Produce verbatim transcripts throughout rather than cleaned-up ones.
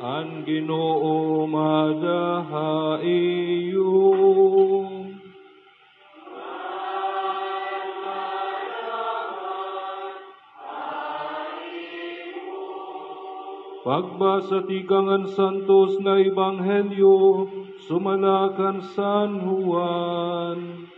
An Ginoo maada ha iyo. Pagbasa tikang han Santos nga Ebanghelyo sumala kan San Juan.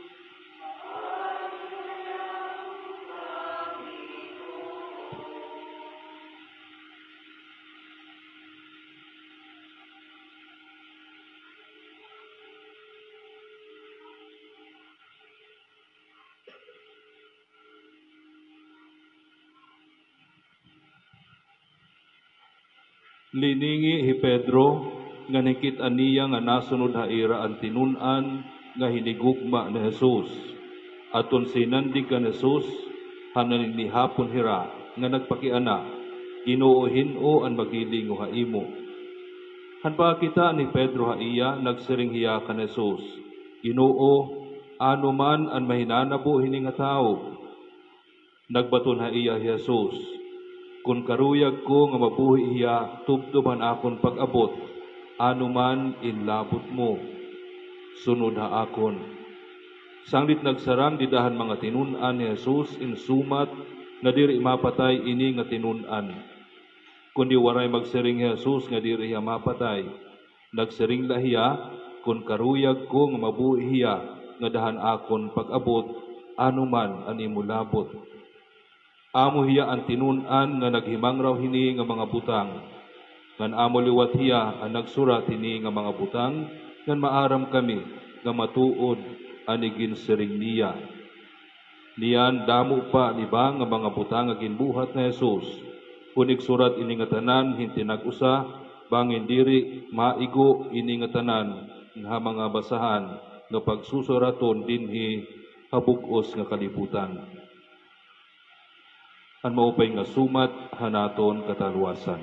Liningi hi Pedro, ngan nakit-an niya nga nasunod ha ira an tinun-an nga hinigugma ni Jesus. Aton sinandig kan Jesus, han naninihapon hira, nga nagpakiana, "Ginoo, hin-o an magilingaw ha imo?" Han pagkakita ni Pedro ha iya, nagsiring hiya kan Jesus, "Ginoo, ano man an mahinanabo hini nga tawo?" Nagbaton ha iya hi Jesus, "Kon karuyag ko nga mabuhi hiya tubtob han akon pag-abot, ano man in labot mo, sunod ha akon." Sanglit nagsarang dida han mga tinun-an ni Jesus in sumat nga diri mapatay ini nga tinun-an. Kundi waray magsiring hi Jesus nga diri hiya mapatay. Nagsiring la hiya, "Kon karuyag ko nga mabuhi hiya ngada han akon pag-abot, ano man an imo labot." Amo hiya an tinun-an nga naghimangraw hini nga mga butang. Ngan amo liwat hiya an nagsurat hini nga mga butang, ngan maaram kami nga matuod an iginsiring niya. Niyan, damo pa an iba nga mga butang nga ginbuhat ni Jesus. Kon igsurat ini ngatanan hin tinag-usa, bangin diri maigo ini ngatanan ha mga basahan nga pagsusuraton dinhi ha bug-os nga kalibutan. An maupay nga sumat han aton kataluwasan.